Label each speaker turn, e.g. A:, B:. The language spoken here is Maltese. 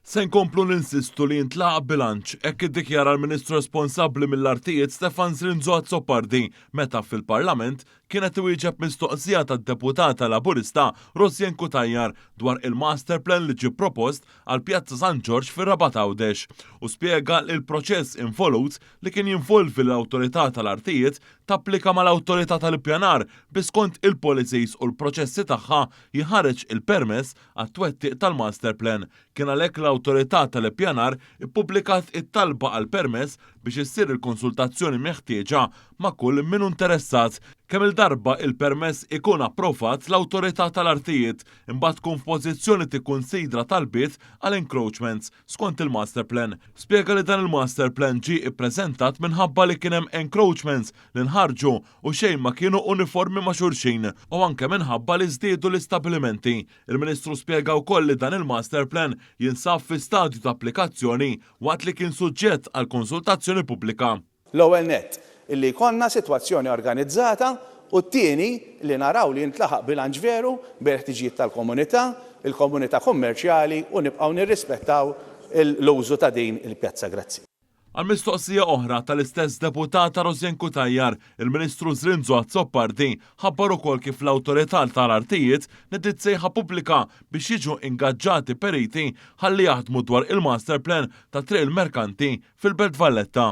A: Se nkomplu ninsistu li jintlaħaq bilanċ, hekk iddikjara l-Ministru responsabbli mill-Artijiet Stefan Zrinzo Azzopardi meta fil-Parlament kien qed iwieġeb mistoqsija tad-Deputata Laburista Rosianne Cutajar dwar il-master plan li ġie propost għal Pjazza San Ġorġ fir-Rabat Għawdex u spjega li l-proċess involut li kien jinvolvi lill-Awtorità tal-Artijiet tapplika mal-Awtorità tal-Ippjanar bi skont il-policies u l-proċessi tagħha jinħareġ il-permess għat-twettiq tal-master plan. Kien għalhekk l-Awtorità tal-Ippjanar ippubblikat it-talba għal permess biex issir il-konsultazzjoni meħtieġa ma' kull min hu interessat. Kemm-il darba il-permess ikun approvat l-Awtorità tal-Artijiet imbagħad tkun f'pożizzjoni tikkunsidra talbiet għal encroachments skont il-master plan. Spjega li dan il-master plan ġie ippreżentat minħabba li kien hemm encroachments li nħarġu u xejn ma kienu uniformi ma' xulxin u anke minħabba li żdiedu l-istabbilimenti. Il-Ministru spjega wkoll li dan il-master plan jinsab fi stadju ta' applikazzjoni waqt li kien suġġett għal konsultazzjoni pubblika.
B: L-ewwel nett, illi jkollna sitwazzjoni organizzata u t-tieni, li naraw li jintlaħaq bilanċ veru bejn il-ħtiġijiet tal-komunità, il-komunità kummerċjali u nibqgħu nirrispettaw l-użu ta' din il-pjazza. Grazzi.
A: Għal mistoqsija oħra tal-istess deputata Rosianne Cutajar, il-Ministru Zrinzo Azzopardi ħabbar ukoll kif l-Awtorità tal-Artijiet nediet sejħa pubblika biex jiġu ingaġġati periti ħalli jaħdmu dwar il-master plan ta' Triq il-Merkanti fil-Belt Valletta.